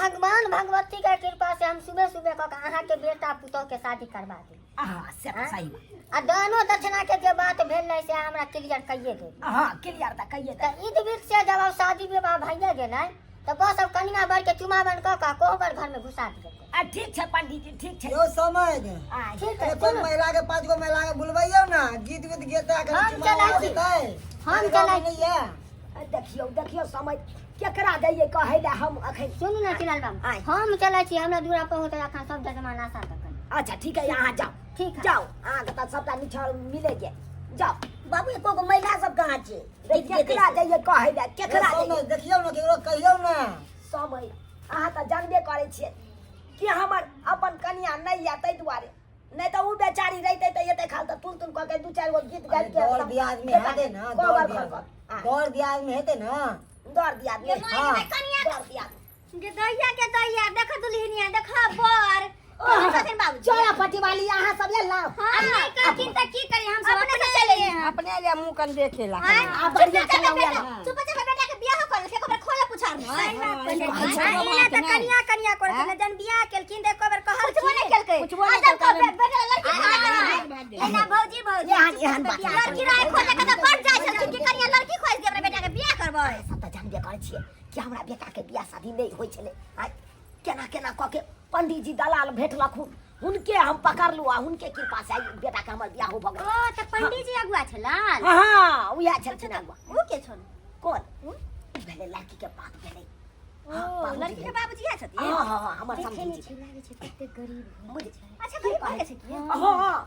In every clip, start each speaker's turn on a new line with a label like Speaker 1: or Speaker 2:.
Speaker 1: भगवान भगवती के कृपा से हम सुबह सुबह कऽ के अहाँके बेटा पुतोह के शादी करवा देब।
Speaker 2: हाँ से तऽ सही बात।
Speaker 1: आ दानो दक्षिणा के जे बात भेल रहै से हमरा क्लियर कहिए देब।
Speaker 2: हाँ क्लियर तऽ कहिए
Speaker 1: तऽ
Speaker 2: देब।
Speaker 1: ईद बीत से जब आब शादी विवाह भइए गेलै तऽ बस अब कनिया बर के चुमावन कऽ कऽ कोहबर घर में घुसा दियौ।
Speaker 2: आ ठीक छै पंडीजी, ठीक छै।
Speaker 3: यौ समय के।
Speaker 2: आ
Speaker 1: ठीक है,
Speaker 3: अरे कोन
Speaker 1: सुनू।
Speaker 3: महिला के पांच गो महिला के बुलबैयौ ना, गीत गीत गेता के
Speaker 1: हम
Speaker 3: चुमावन
Speaker 1: चलै छी।
Speaker 3: देतै।
Speaker 1: हम चलै
Speaker 3: नहीं है।
Speaker 2: आ देखियौ देखियौ समय केकरा दैयै कहै लए हम अखन।
Speaker 1: सुनू ने चिलाल बाबू,
Speaker 2: आँय।
Speaker 1: हम चलै छी, हमरा दूरा पर होतै अखन सब जजमान आशा तकन।
Speaker 2: अच्छा ठीक है, अहाँ जाउ।
Speaker 1: ठीक है।
Speaker 2: जाउ, अहाँके तऽ सबटा निछाड़ मिले गेल, जाउ।
Speaker 4: बाबू एको गो महिला सब कहाँ छै?
Speaker 2: रे केकरा दैयै कहै लए, केकरा
Speaker 3: समय
Speaker 2: दैयै?
Speaker 3: देखियौ ने, केकरो कहियौ ने।
Speaker 2: समय अहाँ तऽ जानबे करै छियै कि हमर अपन कनिया नहि यऽ, ताहि दुआरे नहि तऽ ओ बेचारी रहितै तऽ एते खाल तऽ तुल तुल कऽ के दू चारि गो गीत गाबि के
Speaker 3: दौड़ दियाद में हेतै ना,
Speaker 2: कोबर
Speaker 3: दौड़
Speaker 2: घर
Speaker 3: दियाद।
Speaker 2: कऽ।
Speaker 3: दौड़ दियाद में हेतै ना।
Speaker 2: दौड़ दियाद में।
Speaker 3: हाँ।
Speaker 5: कनिया
Speaker 2: दौड़ दियाद।
Speaker 5: गे दैया के दैया, देख दुल्हनिया, देख बर। केहन छथिन बाबूजी?
Speaker 2: चोरा पटी वाली अहाँ सब ले लाओ।
Speaker 5: हाँ। नहीं कहथिन तऽ की करी हम सब? अपने से चले हैं।
Speaker 6: अपने ले मुंह कन देखे ला।
Speaker 5: आँय?
Speaker 2: आ बढ़िया
Speaker 5: चुप
Speaker 2: चलाऊ
Speaker 5: बेटा,
Speaker 2: यार।
Speaker 5: चुप चाप बेटा के बियाह कर लेलकै, एको बेर खोले पुछार नहि।
Speaker 6: हाँ,
Speaker 5: हाँ, एना तऽ कनिया कनिया करैत छलै, जहन बियाह केलखिन तऽ एको बेर कहलखिन। पुछबो नहि केलकै।
Speaker 6: पुछबो नहि
Speaker 5: आ जब
Speaker 6: केलकै।
Speaker 5: बेटा लड़की खोजे के एना भौजी भौजी
Speaker 2: एहन एहन बात नहि।
Speaker 5: लड़की राय खोजे के तऽ बड़ जाइ छलखिन कि कनिया लड़की खोजि दे, हमरा बेटा के बियाह करबै।
Speaker 2: सब तऽ जानबे करै छियै कि हमरा बेटा के बियाह शादी नहि होइ छलै। आइ केना केना कऽ के पंडीजी दलाल भेटलखुन, हुनके हम पकड़लहुँ आ हुनके कृपा से आइ बेटा के हमर बियाह भऽ गेल।
Speaker 5: ओ तऽ पंडीजी अगुआ छलन?
Speaker 2: हाँ, उएह छलखिन अगुआ।
Speaker 5: उ के छल?
Speaker 2: कोन? उ भेलै लड़की के बाप भेलै।
Speaker 5: ओ लड़की के बाबूजी इएह छथिन?
Speaker 2: हाँ हाँ हाँ, हमर
Speaker 1: देखे
Speaker 2: समधी
Speaker 1: नहि
Speaker 2: जी।
Speaker 1: छै, लागै छै कते गरीब घर छै।
Speaker 5: अच्छा गरीब घर के छै की?
Speaker 2: हाँ हाँ,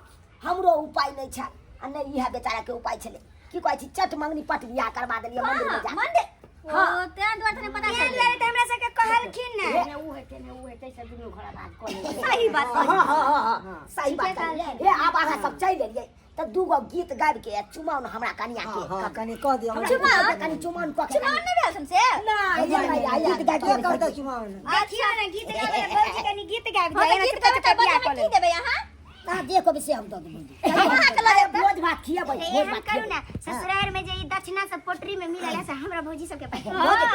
Speaker 2: हमरो उपाय नहि छल आ नहि इएह बेचारा के उपाय छलै। की कहै छी, चट मंगनी पट बियाह करवा देलियै मंदिर में जा।
Speaker 5: मंदिर?
Speaker 2: हाँ।
Speaker 5: ओ तें दुआरे तने पता चल गेल। तऽ हमरा सबके कहलखिन ने।
Speaker 6: ने ऊ हेतै ने ऊ हेतै, सब दुनू घर बात कऽ लेबै।
Speaker 5: सही बात।
Speaker 2: हाँ हाँ हाँ हाँ, सही बात
Speaker 1: ठीके
Speaker 2: कहलियै।
Speaker 1: कहलियै।
Speaker 2: हे आब अहाँ सब चलि एलियै तऽ दू गो गीत गाबि के चुमाउन हमरा कनिया के।
Speaker 3: हाँ, हाँ, कनि कह दियौ।
Speaker 2: हमरा
Speaker 5: चुमाउन?
Speaker 2: कनि चुमाउन कऽ के।
Speaker 5: चुमाओन नहि भेल छन से?
Speaker 2: नहि, नहि, नहि, गीत गाबि
Speaker 3: के
Speaker 2: के
Speaker 3: करतै चुमाउन?
Speaker 5: देखियौ ने गीत गाबै भौजी, कनि गीत गाबि दे। गीत गाबै तऽ बच्चा में की देबै अहाँ?
Speaker 4: अहाँ जे कहबै से हम दऽ देबै।
Speaker 5: अहाँ के लऽ जायब तऽ?
Speaker 2: भोज भात खियेबै,
Speaker 1: हे
Speaker 2: भोज
Speaker 1: एहन
Speaker 2: भात
Speaker 1: करू ने,
Speaker 2: खियेबै।
Speaker 1: ससुरारि में जे ई दक्षिणा सब पोटरी में मिलल है से हमरा भौजी सबके पैसा।
Speaker 2: अरे,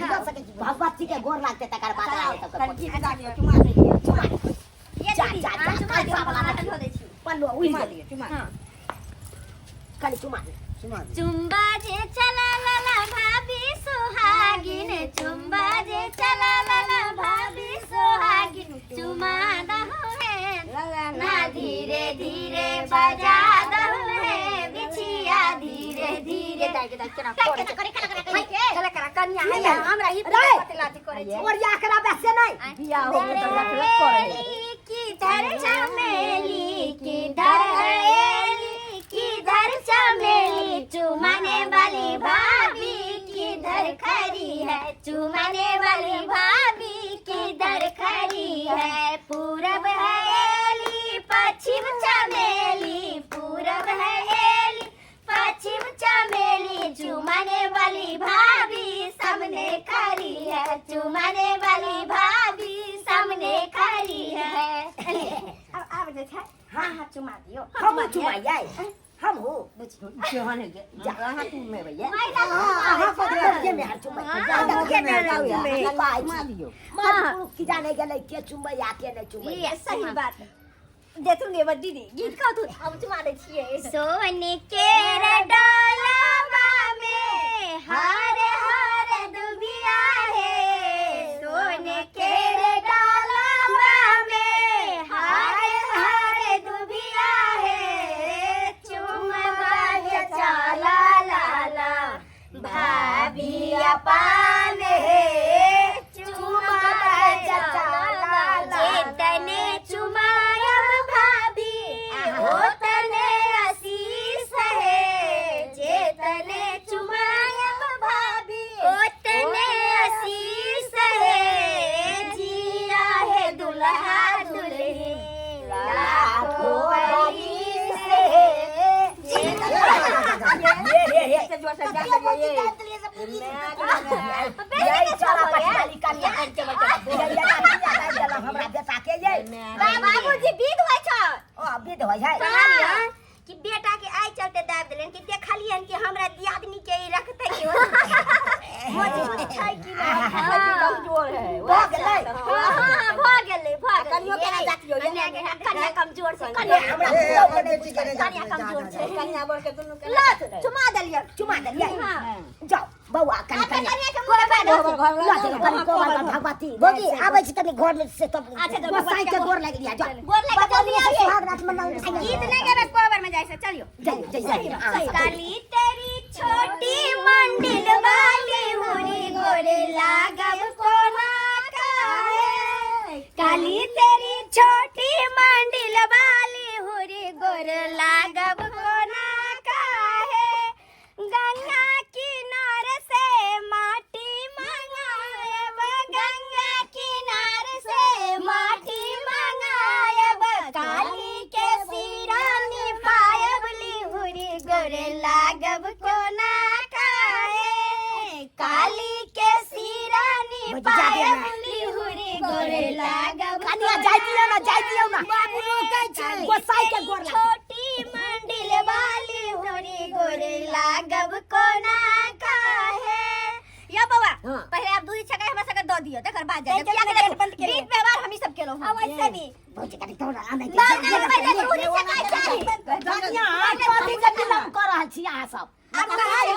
Speaker 2: दऽ सकै छी। भगवती के गोर लागतै तकर बाद आउ सबके
Speaker 6: कनि
Speaker 2: पोटरी।
Speaker 6: गीत गा दियौ, चुमा दै छियै।
Speaker 2: चुमा दियौ।
Speaker 5: ये
Speaker 2: जा,
Speaker 5: दीदी,
Speaker 2: जा,
Speaker 5: अहाँ
Speaker 2: जा,
Speaker 5: चुमा दियौ,
Speaker 2: कलसा वाला
Speaker 5: हम
Speaker 2: रखियौ।
Speaker 5: धो दै छी।
Speaker 2: पल्लू उड़ि
Speaker 6: चुमा
Speaker 2: गेल।
Speaker 6: दियौ, चुमा।
Speaker 2: कनि चुमा दियौ।
Speaker 3: चुमा दियौ।
Speaker 5: चुम्बा जे चला लाला भाभी सुहागिन, चुम्बा जे चला लाला भाभी सुहागिन, चुमा दहु है ना धीरे धीरे बजा दहु है बिछिया धीरे धीरे। कनिया है हमरा ही पतलाती करे छै।
Speaker 2: ओरिया करा बेसे नहि।
Speaker 6: बियाह हो गेल तऽ लख लख करै।
Speaker 5: किधर चमेली, किधर एली, किधर चमेली, चुमाने वाली भाभी किधर खड़ी है, चुमाने वाली भाभी किधर खड़ी है। पूरब है एली पश्चिम चमेली, पूरब है एली पश्चिम चमेली, चुमाने वाली भाभी सामने खड़ी है, चुमाने वाली भाभी सामने खड़ी है। अब आब जे छै, हाँ हाँ चुमा दियौ।
Speaker 2: हमहूँ चुमाइयै, हमहूँ।
Speaker 6: केहन है जे अहाँ चुमेबै ये?
Speaker 2: अहाँ कथी के मेहर चुमै?
Speaker 6: अहाँ
Speaker 2: के मेहर चुमै? की कहै
Speaker 6: चुमा
Speaker 2: छी?
Speaker 6: दियौ।
Speaker 2: मर्द पुरुष की जाने गेलै के चुमै आ के नहि चुमै।
Speaker 5: ये सही बात देथुन गे दीदी, गीत कहू तू, हम चुमा दै छियै। सोने के डोलबा में हर हर दुबिया है, सोने के डोलबा में हर हर दुबिया है, चुमबा चला लाला भाभी अपान है, चुमा चला जेतने चुमायब भाभी ओतने आशीष है, जेतने चुमायब भाभी ओतने आशीष है, जिया है दुल्हा दुल्हन लाखों बरिस है।
Speaker 2: हे हे हे,
Speaker 6: से जोर से जा दियौ ये।
Speaker 2: यही चला पटवाली कनिया। ये ये कनिया दाबि देलक हमरा बेटा के ये।
Speaker 5: बाबूजी विध होइ छै।
Speaker 2: ओ विध होइ छै।
Speaker 5: कहलियन कि बेटा के आइ चलते दाबि देलनि कि देखलियन कि हमरा दियादनी के ई रखतै कि मजबूत छै कि नहि।
Speaker 6: कमजोर है।
Speaker 2: भऽ गेलै।
Speaker 5: गे कन्या कमजोर छै कन्या
Speaker 2: हमरा
Speaker 3: ए,
Speaker 2: पुतहु के
Speaker 3: अपन
Speaker 2: नहि
Speaker 3: बेटी
Speaker 2: बुझल
Speaker 3: के
Speaker 2: छै।
Speaker 3: जा,
Speaker 5: कन्या
Speaker 3: जा,
Speaker 5: कमजोर
Speaker 3: जा,
Speaker 5: छै
Speaker 3: जा।
Speaker 6: कन्या बर के दुनू के
Speaker 5: ला चुमा देलियै
Speaker 2: चुमा देलियै
Speaker 5: हाँ।
Speaker 2: जाओ बौआ कनि
Speaker 5: अच्छा
Speaker 2: कन्या
Speaker 5: कन्या के मुँह देखा दो
Speaker 2: लऽ चलू कनि कोबर पर भगवती
Speaker 4: भौजी आबै छी तनी घर में से तब
Speaker 5: अच्छा तो
Speaker 2: गोसाई के गोर लागि लिया जाओ
Speaker 5: गोर लागि जल्दी आइए
Speaker 4: सुहाग रात मनाउ
Speaker 5: गीत नहीं गाबे कोबर में जाय से चलियो
Speaker 2: जाइए जाइए जाइए
Speaker 5: काली तेरी छोटी मंडिल वाली हुरी गोरे लागब कोना काहे काली तेरी छोटी मंडिल वाली हुरी गोरे लागब कोना काहे गंगा किनारे से माटी मंगायब गंगा किनारे से माटी मंगायब काली के सिरानी पायब लिहुरी गोरे लागब कोना काहे काली के सिरानी
Speaker 2: भौजी, जा दियौ
Speaker 5: पायब
Speaker 2: ना।
Speaker 5: लिहुरी गोरे लागब
Speaker 2: कनिया जाय दियौ ना जाय दियौ ना
Speaker 4: बाबू रोकै छै
Speaker 2: गोसाई के गोर लागि
Speaker 5: छोटी मंडिल वाली होरी गोरे लागब कोना काहे या बाबा
Speaker 2: हाँ।
Speaker 5: पहले आप दूध छकाई हमरा सबके दऽ दियौ तकर बाद जाय
Speaker 6: चल, चल, बंद केलहुँ।
Speaker 5: बीच व्यवहार हमही सब केलहुँ
Speaker 1: अब ऐसे भी
Speaker 4: भौजी कनी तोरा आनै
Speaker 5: ना ना पहिले दूध छकाई चाही
Speaker 2: कनिया कथी के विलम्ब कऽ रहल छी अहाँ सब
Speaker 5: आप कहलियै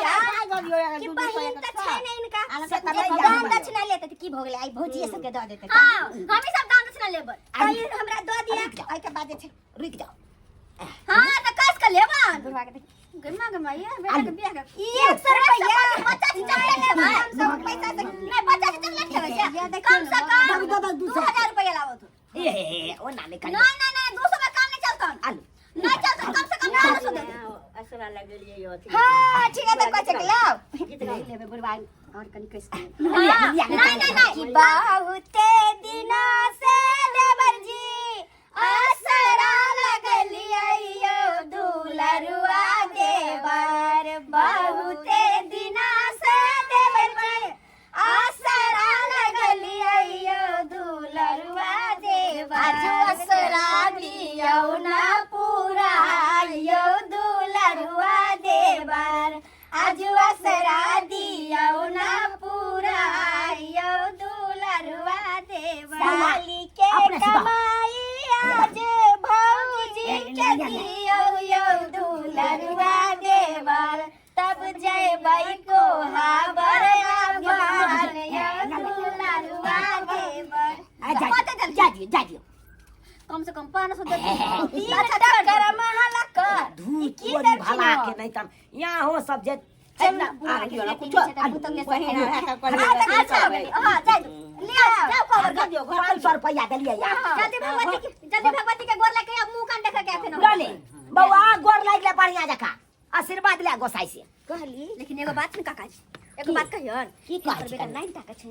Speaker 6: कि
Speaker 5: कि बहिन तऽ छै ने इनका
Speaker 2: से तऽ नहि
Speaker 1: दान दक्षिणा लेते तऽ की भऽ गेलै आइ भौजी सबके दऽ देते
Speaker 5: हां हमही सब दान दक्षिणा लेबै
Speaker 1: पहिले हमरा दऽ दिअ
Speaker 2: रुकि जाओ।
Speaker 1: ओहिके बाद जे छै
Speaker 2: रुकि जाओ
Speaker 5: हां तऽ कस के लेबन बुढ़वा के गमा गमा ये बेटा के बियाह के
Speaker 1: ई 100 रुपैआ
Speaker 5: बच्चा से चॉकलेट लेबै
Speaker 1: हम सब पैसा से
Speaker 5: नहीं बच्चा से चॉकलेट लेबै कम से कम
Speaker 4: दऽ दऽ,
Speaker 5: 2000 रुपैआ लाबो तू
Speaker 2: ए हे हे ओ ना निकल
Speaker 5: नहीं नहीं नहीं 200 में काम नहीं चलता
Speaker 2: आलू
Speaker 5: नहीं चलता कम से कम 500 दे दे
Speaker 6: असरा लगलियै अथी
Speaker 1: हां ठीक है तऽ कहै छै कि लाओ
Speaker 6: गीत गाइ लेबै बुढ़वा और कनी कैस के
Speaker 5: हाँ, नहीं नहीं नहीं
Speaker 1: कि बहुते दिना से देवर जी
Speaker 5: असरा लगलियै दुलरुआ देवर बहुते दिना से देवर जी असरा लगलियै दुलरुआ देवर
Speaker 1: आज असरा
Speaker 5: दियौ ना पूरा यो दुलरुआ देवर आज असरा दियौ ना पूरा यो दुलरुआ देवर
Speaker 1: साली के
Speaker 2: अपने से बात।
Speaker 1: कमाई आज भौजी के दियौ यौ दुलरुआ देवर तब जयबै कोहाबर आभार यौ दुलरुआ देवर
Speaker 2: आ जा जा दियौ जा दियौ
Speaker 5: कम से कम 500 दे
Speaker 1: तीन टक्कर महला कर
Speaker 2: धूप कोरी भला के नहीं तम यहाँ हो सब जे
Speaker 5: चल
Speaker 2: ना,
Speaker 5: बुढ़ा के
Speaker 6: दियौ ना,
Speaker 5: बेटी
Speaker 6: कुछो
Speaker 5: छै तऽ पुतहु के
Speaker 6: बहिन
Speaker 5: संगे।
Speaker 6: अच्छा
Speaker 5: अच्छा हां जाय दू ले आओ जाओ कोबर
Speaker 6: दऽ दियौ घर
Speaker 2: 500 रुपया देलियै यार
Speaker 5: जल्दी भगवती के जल्दी भगवती के गोर लग के मुंह कान देख के आथे
Speaker 2: लऽ ले बौआ गोर लागि ले बढ़िया जकाँ आशीर्वाद ले गोसाई से
Speaker 1: कहली
Speaker 5: लेकिन एगो बात सुन काका जी एगो बात कहियन
Speaker 2: की कहै छी
Speaker 5: बेटा
Speaker 2: कनिया?
Speaker 5: 9 टाका छै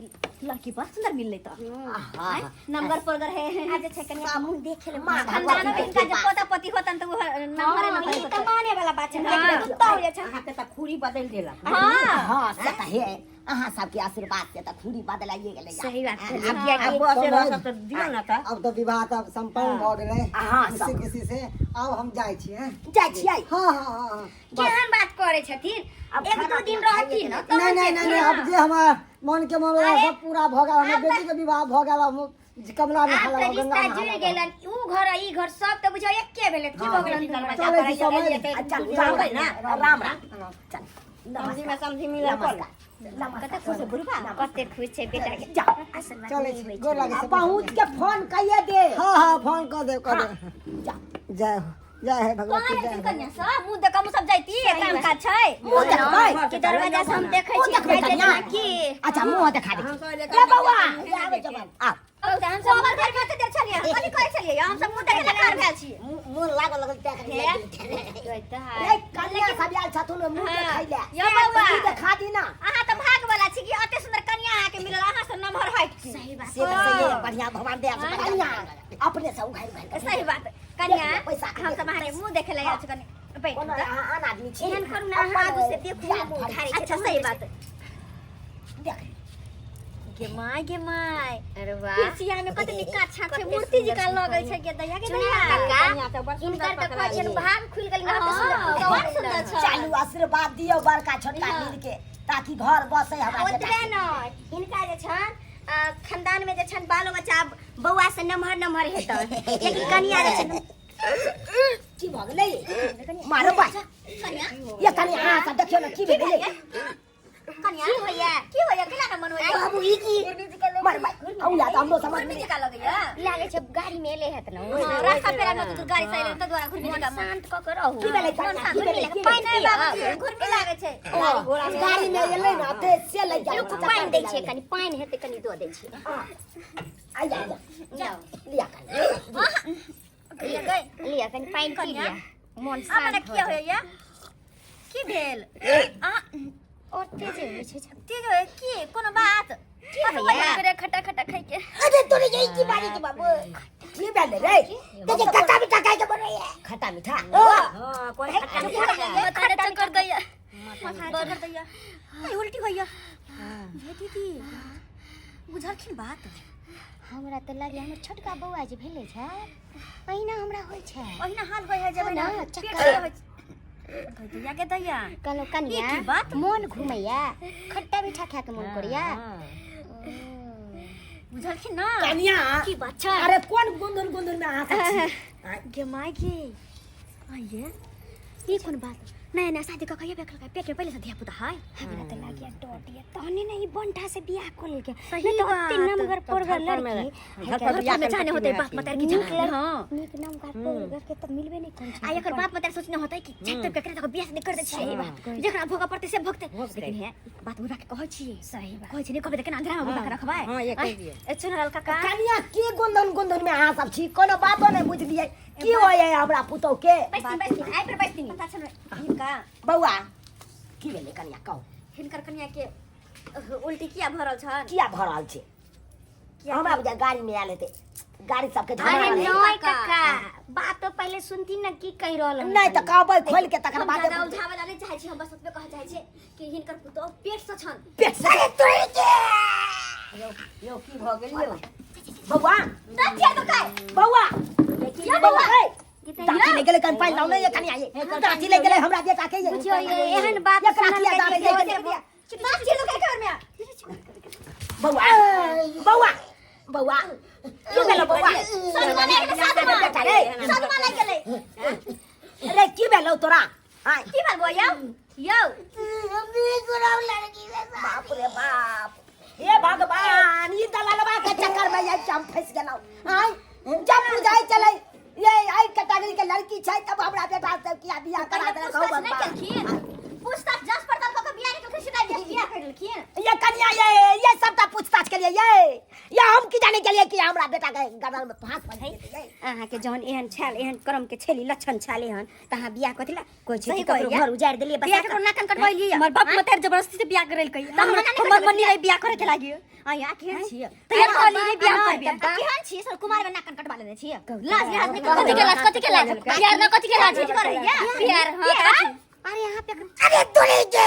Speaker 5: लड़की बड़ सुंदर मिललै तऽ
Speaker 2: आहा।
Speaker 5: नमगर परगर है
Speaker 1: आज जे छै कनिया के मुंह देखे ले
Speaker 2: माँ
Speaker 5: खानदान में
Speaker 2: भगवती
Speaker 5: इनका
Speaker 2: के
Speaker 5: जब
Speaker 2: कृपा।
Speaker 5: पोता पोती होतन तऽ वो नमहरे
Speaker 1: ई
Speaker 5: नमहरे
Speaker 1: तऽ माने वाला बात छै
Speaker 5: हाँ।
Speaker 1: देखबै कुत्ता हो जाइ छै
Speaker 6: अहाँके तऽ खूरी बदलि देलक
Speaker 5: हां
Speaker 2: हाँ से तऽ हे अहाँ सबके आशीर्वाद से तऽ खूरी बदलाइए गेलै यार।
Speaker 1: सही बात
Speaker 2: हाँ,
Speaker 1: छै
Speaker 6: आब किया कि बसे रहब तऽ दियौ ने तऽ
Speaker 3: अब तऽ विवाह तऽ सम्पन्न भऽ गेलै
Speaker 2: हाँ,
Speaker 3: खुशी
Speaker 2: सब।
Speaker 3: खुशी से आब हम जाइ छी हैं
Speaker 2: जाइ छियै
Speaker 3: हाँ हाँ हाँ हाँ
Speaker 5: केहन बात करै छथिन
Speaker 2: आब
Speaker 5: एक दू
Speaker 2: खाना
Speaker 5: दिन
Speaker 2: पीना
Speaker 5: रहथिन
Speaker 2: खाइए
Speaker 5: ने
Speaker 3: नहीं नहीं नहीं नहीं अब जे हमार मन के मन सब पूरा भऽ गेल हमर बेटी के विवाह भऽ गेल हम कमला
Speaker 1: आब
Speaker 3: नहा
Speaker 1: तऽ
Speaker 3: लेब गंगा
Speaker 1: रिश्ता
Speaker 3: नहा
Speaker 1: जुड़ि
Speaker 3: लेब
Speaker 1: गेलन ऊ घर आ ई घर सब तऽ बुझाउ एके भेलै की भऽ गेलन
Speaker 3: चलै छी समय
Speaker 2: आ चल रहबै ने राम राम चल
Speaker 6: समझी में समझी मिलल कर
Speaker 2: नमस्कार
Speaker 5: कते खुश है बुढ़बा
Speaker 1: कते खुश छै बेटा के
Speaker 2: जाओ
Speaker 1: आशीर्वाद
Speaker 3: चलै
Speaker 1: नहि
Speaker 3: छी
Speaker 1: होइ छै
Speaker 3: गोर लागै
Speaker 2: आ
Speaker 3: छी
Speaker 2: पहुँच के फोन कहिए दे
Speaker 3: हाँ हाँ फोन कऽ देब कऽ देब
Speaker 2: जा
Speaker 3: जय हो जय हे भगवती
Speaker 5: कहाँ
Speaker 3: जय
Speaker 5: रहथिन
Speaker 3: हो
Speaker 5: कन्या सब मुँह देख हम सब जाइती काम काज छै
Speaker 2: मुँह देखबै
Speaker 1: कि दरवाजा से हम देखै
Speaker 2: मुँह
Speaker 1: छी
Speaker 2: देखबै
Speaker 1: जाइ
Speaker 2: कन्या
Speaker 1: जेना की
Speaker 2: अच्छा मुँह देखा दे
Speaker 6: हम सब
Speaker 2: ले बौआ
Speaker 4: आबै जवान
Speaker 2: आ
Speaker 5: हम सब हमर घर में ओते देर छलियै कथी कहै छलियै हम सब मुँह देखे ला भेल छियै
Speaker 4: मोन लागल लगल तैं कनि लागि गेल।
Speaker 2: रे कन्या सब आयल छथुन मुँह देखै ले
Speaker 5: यौ बौआ
Speaker 2: मुँह देखा दी ना
Speaker 5: अहाँ तऽ भाग वाला छी कि अते सुंदर कन्या अहाँके मिलल अहाँ से नमहर हाइट छी
Speaker 1: सही बात
Speaker 4: से तऽ सही है, बढ़िया भगवान दया से
Speaker 2: कन्या अपने से उघारि उघारि के
Speaker 5: सही बात कन्या
Speaker 2: पैसा के
Speaker 5: हम सब अहाँके मुँह देखे ला आयल छी कनि बैठ
Speaker 2: कोनो
Speaker 5: जाउ।
Speaker 2: अहाँ आन आदमी छी
Speaker 1: एहन करू ने अहाँ आगू से देखू ने मुँह उघारै छै
Speaker 5: अच्छा सही बात
Speaker 2: देख
Speaker 5: गे my गे my
Speaker 1: अरे वाह
Speaker 5: कुर्सिया में कते नीक काछा छै मूर्ति जकाँ लगै छै गे दैया गे
Speaker 1: चुनिया
Speaker 5: दैया
Speaker 1: काका
Speaker 6: तऽ बड़
Speaker 1: हिनकर
Speaker 6: सुन्दर
Speaker 1: तऽ कहै
Speaker 6: पकड़ा
Speaker 1: छियनि भाग खुलि गेल
Speaker 5: हाँ, बड़ सुन्दर छै
Speaker 2: चालू आशीर्वाद दियौ बड़का छोटका मिल के ताकि घर बसे हमरा
Speaker 1: ओतबे
Speaker 2: बेटा
Speaker 1: नहि हिनका जे छनि खानदान में जे छनि बालो बच्चा आब
Speaker 5: बौआ से नमहर नमहर हेतै लेकिन कनिया रे छै
Speaker 2: की भऽ गेलै मारो बा ये कनी अहाँ सब देखियौ ने की भेलै
Speaker 5: कनिया की होइया की होइया केना न मन होइया
Speaker 2: बाबू ई की मार बा औ याद हमरो समझ में
Speaker 5: घुरमी जका लगैया
Speaker 1: लागे छै गाड़ी में एले हेत न
Speaker 5: हां रास्ता पेरा में तो गाड़ी से एले त द्वारा घुरमी जका
Speaker 1: शांत क के रहू
Speaker 2: की भेलै कनिया की भेलै की
Speaker 5: पानि
Speaker 2: भेलै?
Speaker 5: बाबू घुरमी लागे छै
Speaker 2: गाड़ी में एलै ने ते से लग गेल
Speaker 1: रुकू पानि दै छियै कनि पानि हेतै कनि दऽ दै छियै
Speaker 2: आइ जा
Speaker 1: जाओ
Speaker 2: लिया कनी
Speaker 5: लिया गई
Speaker 1: लिअ कनि पानि पी लिअ मोन
Speaker 5: अपने
Speaker 1: शांत
Speaker 5: किया होइया की भेल अहाँ
Speaker 1: और तेज होइ छै
Speaker 5: तेज होइया की कोनो बात
Speaker 1: की होइया
Speaker 5: करे खटा खटा खाइ के
Speaker 4: अरे तोरे यही की बारी के बाबू
Speaker 2: की भेलै रे
Speaker 4: देखिए खट्टा मीठा खाए के बनैया
Speaker 2: खट्टा मीठा
Speaker 6: हां कोई खट्टा मीठा
Speaker 5: माथा चक्कर दैया माथा चक्कर दैया ए उल्टी होइया हे दीदी बुझलखिन बात
Speaker 1: हमरा तऽ लागै हमर छोटका बौआ जे भेलै छै अहिना हमरा होइ छै
Speaker 5: ओहिना हाल होइ है जब
Speaker 1: ना,
Speaker 5: पेट
Speaker 1: चक्कर।
Speaker 5: से होइ छै दैया के दैया
Speaker 1: कहलहुँ कनिया
Speaker 5: ई की बात?
Speaker 1: मोन घुमैया खट्टा मीठा खाके मोन करैया
Speaker 5: बुझलखिन ना
Speaker 2: कनिया
Speaker 5: की बात छै
Speaker 2: अरे कोन गुंदुन गुंदुन में अहाँ सब छी
Speaker 5: गे माय गे आइए ई कोन बात नया नया शादी कऽ के पेट पेट में पहिले से धिया पुता है
Speaker 1: हमरा तऽ लागैया डर दिया तहने ने ई बंठा से बियाह कऽ लेलकै
Speaker 5: सही
Speaker 1: नहि तऽ ओते
Speaker 5: बात।
Speaker 1: नमगर पोरगर लड़की
Speaker 6: घर पर
Speaker 5: घर में जाने होते बाप मतार की
Speaker 1: नीक
Speaker 5: जान हां
Speaker 1: नीक नमगर पोरगर के तऽ मिलबे नहि करै छै
Speaker 5: आ एकर बाप मतार सोचने होते कि छत पे केकरा बियाह नहीं कर दे
Speaker 1: सही बात कहै
Speaker 5: जेकरा भोग पड़ते से भोगते
Speaker 6: भोगतै।
Speaker 5: लेकिन हे बात बुढ़ा के कहै छियै
Speaker 1: सही बात
Speaker 5: कहै छी नहीं कहबै त केना अंधेरा में बुढ़ा के रखबै
Speaker 6: हां ये कह दिए
Speaker 5: ए चुनरल काका
Speaker 2: कनिया की गुंदन गुंदन में अहाँ सब छी कोनो बातो नहि बुझलियै की होइए हमरा पुतोह के
Speaker 5: बैसती बैसती आइ पर बैसती पता छल हिनका
Speaker 2: बौआ की भेलै कनिया कहू
Speaker 5: हिनकर कनिया के उल्टी किया भरल छन
Speaker 2: किया भऽ रहल छै हमरा बुझाय गाड़ी में आयल हेतै गाड़ी सबके
Speaker 1: अरे
Speaker 2: झगड़ा रहै।
Speaker 1: नहीं काका बात तो पहले सुनती ना की कह रहल हन
Speaker 2: नहि तऽ कहबै खोलि के तकर
Speaker 5: हम
Speaker 2: बाद
Speaker 5: ज्यादा उलझावे ला नहीं चाहै छी हम बस ओतबे कहऽ चाहै छी कि हिनकर पुतोह पेट से छन
Speaker 2: पेट से अरे तोरी के
Speaker 6: यो यो की भ गेल यो
Speaker 2: बौआ
Speaker 5: दथिया तो काय
Speaker 2: बौआ
Speaker 5: या
Speaker 2: बौआ हे दाँती ले गेलै कनि पानि लाउ ने ये कनिया ये दाँती ले गेलै हमरा बेटा के ये
Speaker 1: बुझियौ ये एहन बात
Speaker 2: एकरा
Speaker 1: सुनल
Speaker 2: किया दाँती ले गेलै
Speaker 5: दथिया तो काय कर में
Speaker 2: बौआ बौआ बौआ की भेलौ बौआ
Speaker 5: सदमा लागि गेलै सदमा
Speaker 2: बेटा रे
Speaker 5: सदमा लागि गेलै
Speaker 2: रे की भेलौ तोरा आय
Speaker 5: की भेल बौआ यौ यौ
Speaker 2: बाप रे बाप हे भगवान ई दलालवा के चक्कर में ये हम फंस गेलौ आय जब बुझाइ चलै ये आई कैटेगरी के लड़की छै तब हमरा बेटा से किया बियाह करा
Speaker 5: पहिले
Speaker 2: देलक हौ
Speaker 5: पूछताछ नहि
Speaker 2: भगवान
Speaker 5: केलखिन पूछताछ जांच पड़ताल कऽ के बियाह नहि केलखिन सीधा बियाह करि लेलखिन
Speaker 2: ये कन्या ये सबटा पूछताछ के लिए ये हम की जाने के लिए कि हमरा बेटा के गर्दन में फांस फंस गेलै ये
Speaker 1: अहाँके जहन एहन छाल एहन क्रम के छेली लक्षण छाल एहन तऽ अहाँ बियाह कथी ला कोइ छै
Speaker 5: सही
Speaker 1: कि ककरो
Speaker 5: कहैया।
Speaker 1: घर उजाड़ि देलियै
Speaker 5: बियाह
Speaker 1: बसा
Speaker 5: केकरो नाकन कटबैली
Speaker 7: हमर बाप मतार जबरदस्ती से बियाह करेलकै
Speaker 5: हमरा नहि
Speaker 7: हमर मम्मी रहे बियाह करे के लागी
Speaker 5: आया केहन छियै
Speaker 7: तऽ हम कहली रे बियाह करबे
Speaker 5: केहन छियै सर कुमार में नाकन कटवा लेने छियै लाज लिहाज नहि
Speaker 7: कथी के लाज कथी के लाज प्यार ना कथी के लाज
Speaker 5: करैया
Speaker 7: प्यार हां
Speaker 1: अरे यहाँ पे
Speaker 4: अरे तोरी के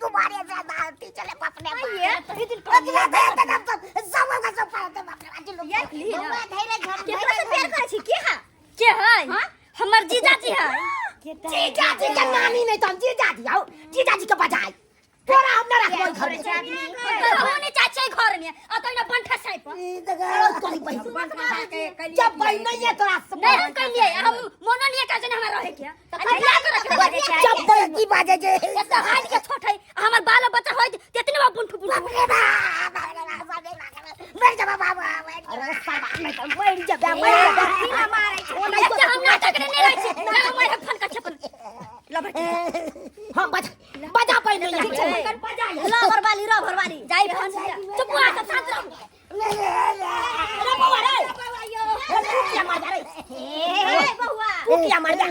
Speaker 4: तुम्हारे से दाती चले बाप रे बाप अगला दे तक सब का सब पाते बाप रे बाप
Speaker 5: ये ली ना
Speaker 1: बौआ धैर्य धर
Speaker 5: केकरा से प्यार करै छी के हा
Speaker 7: के है हमर जीजाजी है
Speaker 2: जीजाजी के नानी नहीं तो हम जीजाजी आओ जीजाजी के बजाय तोरा हम ना रखबो घर में
Speaker 7: हम नहीं चाहै छियै घर में आ तोरा बंठा साइप
Speaker 2: तोरी बहिन जब बहिन नहीं है तोरा से
Speaker 7: नहीं हम कहलियै हम मोनो नहीं का जने हमरा रहे के त बियाह करे के
Speaker 2: जब बहिन
Speaker 4: की बाजे जे
Speaker 7: एक तऽ हाथ के छोट है आ हमर बाल बच्चा होइत तेतने बा बुंठू बुंठू
Speaker 4: बाप रे बाप मर जा बाबा
Speaker 2: अरे साला नहीं तो मर जबे मर जबे
Speaker 5: मारै छै
Speaker 2: ओ नहीं
Speaker 7: एते हम नाटक नहीं रहै छी ना हम मर फन का छपन
Speaker 2: हम बजा बजा बहिन नहीं है बजा
Speaker 5: ल भरवाली र भरवाली
Speaker 7: जाई फन चुप आ सब शांत रहू
Speaker 2: अरे बौआ रे अरे तू किया मार जा रे
Speaker 5: ए बौआ
Speaker 2: तू किया मार जा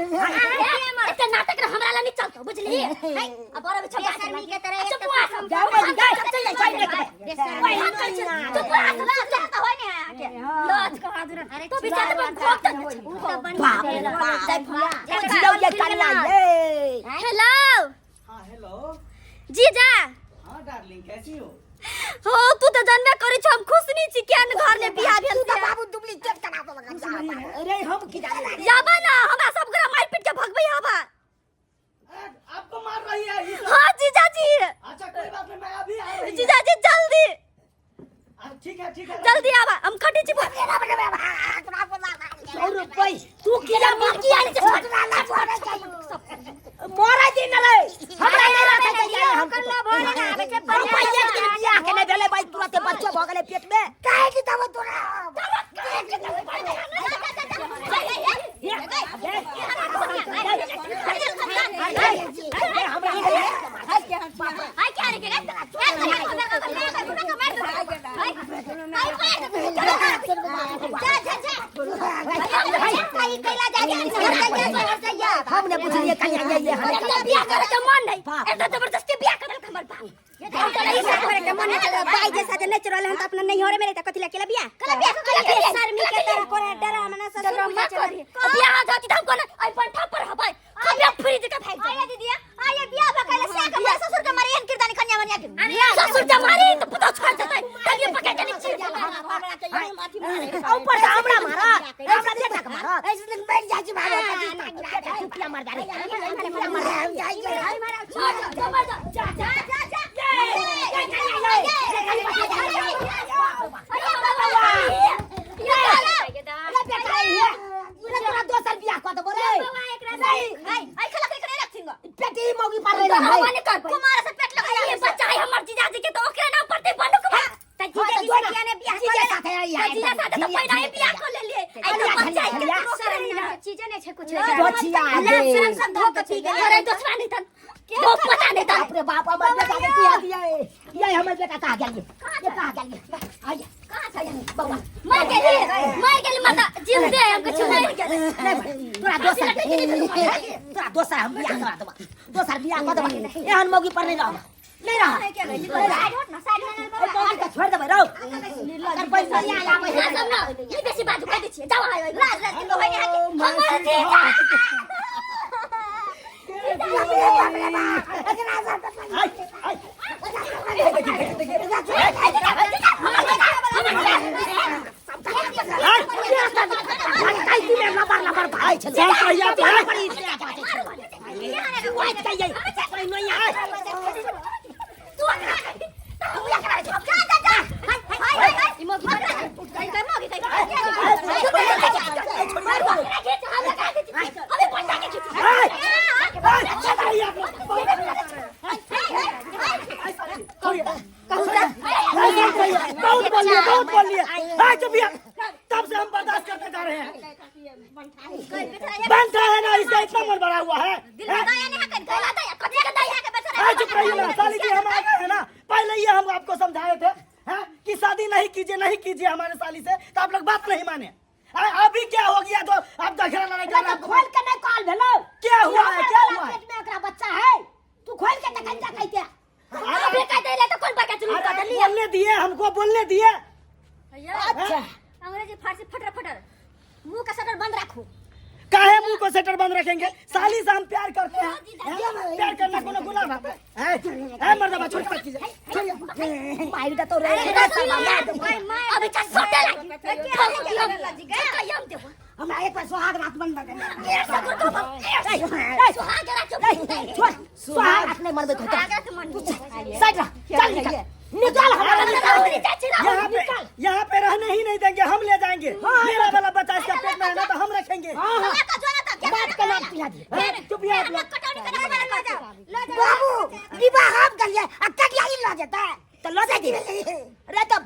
Speaker 7: एते नाटक रे हमरा ला नहीं चलतो बुझली अब बड़ा बिछा
Speaker 1: बेशर्मी के तरह एक
Speaker 7: चुप आ सब
Speaker 2: जा मर जा चल जा चल जा
Speaker 1: बेशर्मी
Speaker 7: हम करै छी चुप आ सब
Speaker 5: लाज तऽ होइ ने अहाँके
Speaker 7: लाज कहा दुरा तो बिचार तो भोग तक
Speaker 1: उ तऽ बन
Speaker 2: बाप रे बाप बुझियौ ये कन्या ये
Speaker 7: हेलो
Speaker 8: हाँ हेलो
Speaker 7: जीजा
Speaker 8: हाँ डार्लिंग कैसी हो
Speaker 7: हो तू तो जानबे करै छ हम खुश नहीं छी केहन घर में बियाह भेल से
Speaker 4: बाबू डुप्लीकेट करा दो लगा
Speaker 2: अरे हम की जाने
Speaker 7: याबा ना हमरा सब गोरा मार पीट के भगबै हवा
Speaker 8: आपको मार रही है ये सब।
Speaker 7: हाँ जीजाजी
Speaker 8: अच्छा कोई बात नहीं मैं अभी आ रही हूँ
Speaker 7: जीजाजी जल्दी
Speaker 8: ठीक है ठीक है
Speaker 7: जल्दी आवा हम खटी छी
Speaker 4: बाप रे बाप
Speaker 1: जा जा जा भाई कैला जा जा जा
Speaker 2: हम ने बुझलिए कन्या ये ये हम
Speaker 7: एकटा बियाह करे के मन नहीं एकटा जबरदस्ती बियाह करल हमर बाप
Speaker 4: हम तो नहीं साथ करे के मन है बाई जैसा जे नहीं चुरल हम तो अपना नहीं होरे मेरे त कथि लकेला बियाह
Speaker 1: कला बियाह कला
Speaker 4: शर्मी के तरह कोने डरा मना ससुर
Speaker 7: मत करी बियाह जाती हम कोना आई पंठा पर हबाई खबिया फ्रिज के फेंक
Speaker 1: आया दीदी आया बियाह भकैला से के मर ससुर के मारे एहन किरदानी कन्या मनिया के
Speaker 7: ससुर के मारी तो पुतो छोड़ देतै तब ये पकड़ के नीचे
Speaker 2: ऊपर से हमरा मारा हमरा बेटा के मारा
Speaker 4: ऐसे दिन मर जाइ छी भाई
Speaker 2: चुपला मार दारे
Speaker 4: जाइ
Speaker 7: छोड़ जा मर जा जा जा
Speaker 1: जा जा
Speaker 2: अरे बेटा ये तोरा दोसर बियाह कऽ देबो रे
Speaker 1: नहीं आई खला के करे रखिंग
Speaker 2: बेटी मौगी पर रे भाई
Speaker 1: कुमार से पेट लगा
Speaker 7: ये बच्चा है हमर जीजाजी के तो ओकरे नाम पड़ते बंदूक में
Speaker 4: त जीजा जी से किया ने बियाह
Speaker 2: जीजा साथे आई है
Speaker 7: जीजा साथे तो पहिना ही बियाह कर लेलिए आई तो बच्चा है के तो ओकरे नहीं
Speaker 5: चीजे नहीं छै कुछ
Speaker 2: दोछिया दे
Speaker 5: शरम सब धो के पी गेलै
Speaker 7: अरे दोसरा नहीं तन वो पता नहीं तन
Speaker 2: बाप रे बाप हमर बेटा के किया दिया ये हमर बेटा कहाँ गेल ये कहाँ गेल आइए
Speaker 7: कहां छै
Speaker 2: बउआ
Speaker 7: मर गेली माता जीव दे हम कुछ नहीं
Speaker 2: नहीं तोरा दोसर तोरा दोसर हम बियाह करा देबा दोसर बियाह कऽ देबा एहन मौगी पर नहीं रह नहीं रह
Speaker 1: साइड हट ना साइड
Speaker 2: ए मौगी के छोड़ देबै रौ अगर पैसा नहीं आबै
Speaker 7: ना सब ना ई बेसी बाजू कह दै छियै जाओ आयो
Speaker 1: लाज लाज के होय नहीं
Speaker 7: हमर जीजा
Speaker 8: शांत रहिए आप बहुत बोल लिए बहुत बोल लिए चुप तब से हम बर्दाश्त करते जा रहे हैं। बनता है ना इसका इतना मन बड़ा हुआ है। चुप रहिए ना साली जी, हम आ गए हैं ना। पहले ये हम आपको समझाए थे हैं कि शादी नहीं कीजिए नहीं कीजिए हमारे साली से, तो आप लोग बात नहीं माने। अभी क्या हो गया तो आप दखरा लड़ाई कर रहे हो।
Speaker 2: खोल के नहीं कॉल भेलो
Speaker 8: क्या हुआ है क्या हुआ है?
Speaker 2: पेट में ओकरा बच्चा है तू खोल के तखन जा कहते
Speaker 7: अबे कह दे ले तो कौन बका चुन कर दिया
Speaker 8: बोलने दिए हमको बोलने दिए।
Speaker 2: अच्छा
Speaker 5: अंग्रेजी फारसी फटर फटर मुंह का शटर बंद रखो।
Speaker 8: काहे मुंह को शटर बंद रखेंगे? साली से हम प्यार करते हैं, प्यार करना कोनो गुनाह है? है मर्दबा छोड़ मत कीजिए छोड़िए
Speaker 2: मार दे तो रे
Speaker 7: अबे चल सोटे लग
Speaker 2: हमरा एक बार सुहाग रात बंद कर
Speaker 7: सुहाग रात
Speaker 2: छोड़ सुहाग रात नहीं मनबे तो साइड रह चल निकल निकल हमारा निकल
Speaker 8: यहाँ पे रहने ही नहीं देंगे, हम ले जाएंगे। मेरा वाला बच्चा इसका पेट में है ना तो हम रखेंगे।
Speaker 2: बाप का नाम पिला दिए।
Speaker 8: चुप आप लोग।
Speaker 4: बाबू विवाह हम करिए आ कटिया ही ल जेता
Speaker 2: तो ल जाई रे तो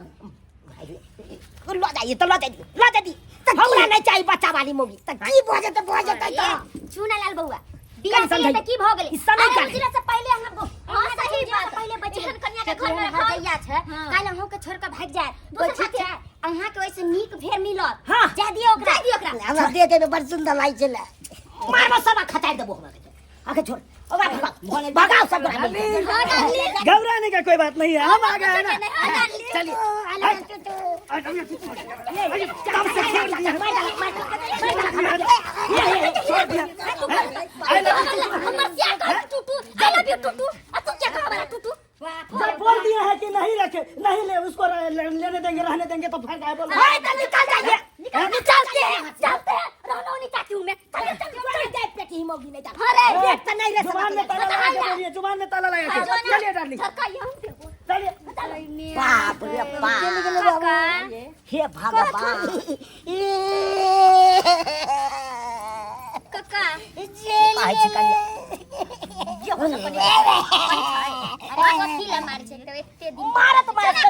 Speaker 2: ल जाइए तो ल जाई ल जाई हमरा नहीं चाहिए बच्चा वाली मोगी।
Speaker 4: त की भ जेता भ जेता
Speaker 5: त चुना लाल बउआ बियाह के त की भ गेलै?
Speaker 7: समय से पहले हम
Speaker 5: हां सही बात पहले बचन कन्या के घर में भजैया छै काल अहूं के छोड़ के भाग जाए तो ठीक छै अहां के ओइसे नीक भेर मिलत। जा दियो ओकरा जा दियो ओकरा
Speaker 4: हमरा दे देबे बड़ सुंदर लागै छलै।
Speaker 2: मारबो सब खतार देबो हमरा के आके छोड़ ओकरा भगाओ सब।
Speaker 8: घबराने का कोई बात नहीं है, हम आ गए हैं ना। चलिए जब बोल दिए है कि नहीं रखे नहीं ले उसको लेने देंगे रहने देंगे तो फिर काय बोल
Speaker 2: निकल जाइए
Speaker 7: निकलते हैं चलते हैं रहना नहीं चाहती हूँ मैं। चल चल
Speaker 2: चल जाए पेटी ही मोगी नहीं जा
Speaker 7: अरे
Speaker 2: पेट तो नहीं रे
Speaker 8: जुबान में ताला लगा के बोलिए, जुबान में ताला लगा के चलिए डार्लिंग चलिए।
Speaker 2: बाप रे बाप हे भगवान
Speaker 5: काका
Speaker 2: कहै छी कन्या
Speaker 5: कथी ला मार छै तो एते दिन
Speaker 2: मारत मारत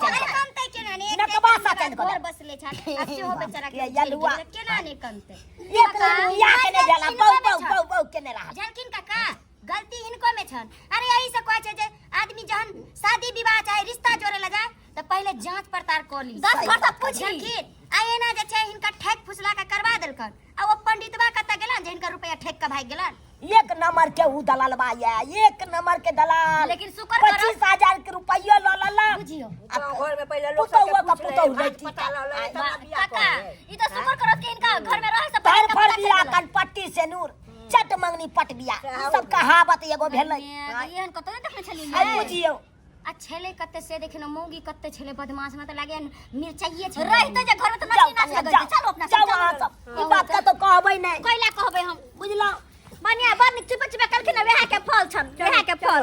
Speaker 1: कनतै केना ने
Speaker 2: नकबासा चंद
Speaker 5: घर बसले छ आ सेहो बेचारा के
Speaker 2: यलुआ।
Speaker 5: केना ने कनतै
Speaker 2: एक बियाह के नहीं भेला बौ बौ बौ बौ केने रहल
Speaker 5: जानकिन काका गलती इनको में छन। अरे यही से कहै छै जे आदमी जहन शादी विवाह चाहे रिश्ता जोड़े ला जाए तऽ पहिले जांच पड़ताल कऽ ली।
Speaker 7: 10 घर तक पूछी।
Speaker 5: देखी आ एना जे छै हिनका ठकि फुसला के करवा देलकन आ ओ पंडितवा कतऽ गेलन जे हिनकर रुपया ठकि के भागि गेलन।
Speaker 2: एक नंबर के ऊ दलालबा ये, एक नंबर के दलाल।
Speaker 7: लेकिन शुक्र करो।
Speaker 2: 25,000 के रुपया ल लला।
Speaker 7: बुझियो।
Speaker 6: गाँव घर में पहिले लोग
Speaker 2: पुतौह
Speaker 6: सबके
Speaker 2: का
Speaker 6: पूछ ले,
Speaker 2: पुतौह
Speaker 6: भात
Speaker 2: लड़की
Speaker 6: पता
Speaker 2: का।
Speaker 6: ल ले, तब ना बियाह
Speaker 7: काका
Speaker 6: करे।
Speaker 7: ई तो शुक्र करो कि इनका घर में रहे से
Speaker 2: तर
Speaker 7: पहिले इनका
Speaker 2: फर
Speaker 7: पता
Speaker 2: बिया
Speaker 7: चलि गेलन।
Speaker 2: कनपट्टी से नूर चट मंगनी पट बिया, ई सब कहावत एगो भेलै।
Speaker 5: एहन कतौ नहि देखने छलियै।
Speaker 2: आइ बुझियौ।
Speaker 5: आ छलै कते से देखिन मौगी कते छलै बदमाश, में तऽ लागे मिरचाइए छलै।
Speaker 7: रहिते जे घर में तऽ
Speaker 2: जाउ
Speaker 7: नची नाच
Speaker 2: कनिया,
Speaker 7: लगै
Speaker 2: जाउ
Speaker 7: चलो अपना
Speaker 2: जाउ अहाँ सब, ई बात कतौ कहबै नहि।
Speaker 7: कैला कहबै हम?
Speaker 2: बुझलहुँ?
Speaker 7: बढ़िया बड़ नीक चुपे चुपे कहलखिन वएह के फल छन, वएह के फल।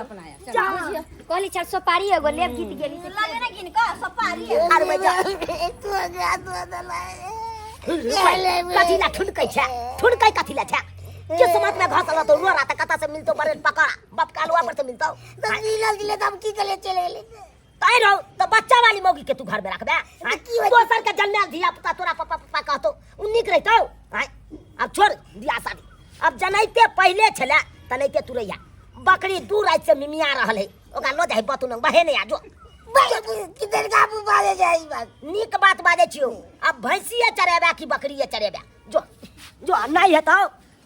Speaker 2: जाउ।
Speaker 5: कहली चल सोपारी एगो लेब, गीत गेली से
Speaker 7: लगे ने गिन कऽ सोपारी।
Speaker 2: अरे जा। कथी ला ठुनकै छै? ठुनकै कथी ला छै? किस्मत में घसल तो रोड़ा त कतऽ से मिलतो? बड़े पकड़ा बाप कालुआ पर से मिलतो।
Speaker 4: तो मिलल दिले त हम की कले चले गेले।
Speaker 2: तै रहो त बच्चा वाली मौगी के तू घर में रखबे?
Speaker 4: की होई?
Speaker 2: दोसर के जन्मेल धिया पुता तोरा पप्पा पप्पा कहतो उ नीक रहितौ? आँय, अब छोड़ बियाह शादी। अब जनैते पहिले छले तनैते तू रहिया। बकरी 2 राति से मिमिया रहल है, ओकरा लो जाहि बतू नंग बहे नहीं आ जो।
Speaker 4: किधर काबू बाजे जाई बात?
Speaker 2: नीक बात बाजै छियौ। अब भैंसिए चरेबे कि बकरिए चरेबे? जो जो नहीं हेतौ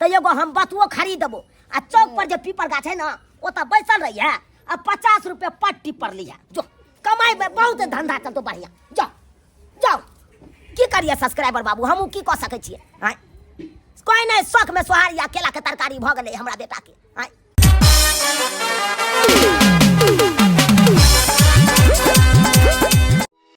Speaker 2: त एगो हम बतुओ खरीदबो आ चौक पर जे पीपर गाछ है ना ओतऽ बैसल रहिए आ 50 रुपये पट्टी पर लिहे। जो कमाई में बहुत धंधा चलतो बढ़िया। जाओ जाओ। की करिए सब्सक्राइबर बाबू, हमहूँ की कऽ सकै छियै? आँय, कोइ नहि शौक में सोहारी आ केला के तरकारी भऽ गेलै हमरा बेटा के। आँय।